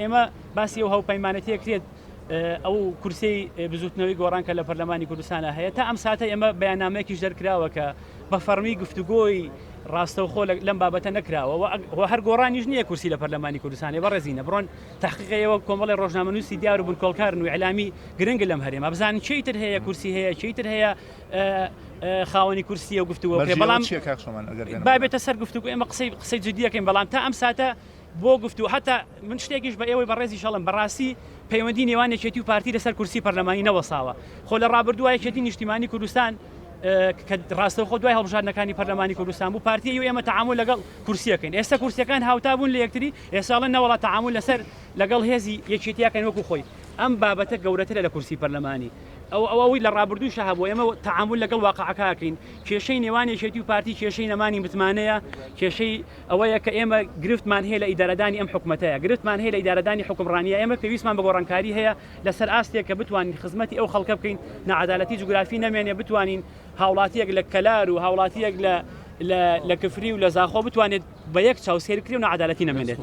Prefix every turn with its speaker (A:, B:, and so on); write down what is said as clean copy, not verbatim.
A: ئێمە باسی ئەو هاوپەیمانێتیە کرێت ئەو کورسەی بزوتنەوەی گۆڕان کە لە پەرلەمانی کوردستانە هەیە تا ئەم ساتە ئێمە بەیاننامەیەکیش دەرکراوە کە بە فەڕمی گفتوگۆی ڕاستەوخۆ لەم بابەتە نەکراوە و هەر گۆڕانیش نییە کورسی لە پەرلەمانی کوردستانی بەڕێزینە بڕۆن تحقیقی ئێوە کۆمەڵی ڕۆژنامەنووسی دیار و بنکۆڵکارن و ئیعلامی گرنگ لەم هەرێمە بزانن چی تر هەیە کورسی هەیە چی تر هەیە خاوەنی کورسیە و گفتوگۆ بەڵام بابێتە سەر گفتوگۆ ئێمە قسەی قسەی جدیەکەین بەڵام تا ئەم ساتە بۆ گفتو حتا من شتێکیش بە ئێوەی بەڕێزیش ئەڵێم بەڕاستی پەیوەندی نێوان یەکێتی و پارتی لەسەر کورسی پەرلەمانی نەوەساوە خۆ لە ڕابردووە یەکێتی نیشتیمانی کوردستان کە ڕاستەوخۆ دوای هەڵبژاردنەکانی پەرلەمانی کوردستان بوو پارتی و ئێمە تەعامول لەگەڵ کورسیەکەین ئێستا کورسیەکان هاوتا بوون لە یەکتری ئێستا ئەڵێن نەوەڵا تەعامول لەسەر لەگەڵ هێزی یەکێتیەکەن وەکو خۆی ئەم بابەتە گەورەترە لە کورسی پەرلەمانی ئەو ئەو ئەوەی لە ڕابردووشا هەبوو ئێمە تەعامول لەگەڵ واقعەکە ئەکەین کێشەی نێوان یەکێتی و پارتی کێشەی نەمانی متمانەیە کێشەی ئەوەیە کە ئێمە گرفتمان هەیە لە ئیدارەدانی ئەم حکومەتەیە، گرفتمان هەیە لە ئیدارەدانی حوکمڕانییە، ئێمە پێویستمان بە گۆڕانکاری هەیە لەسەر ئاستێک کە بتوانین خزمەتی ئەو خەڵکە بکەین، ناعەدالەتی جوگرافی نەمێنێ، بتوانین هاوڵاتییەک لە کەلار و هاوڵاتییەک لە لە کفری و لە زاخۆ بتوانێت بە یەک چاو سەیر بکرێ و ناعەدالەتی نەمێنێت.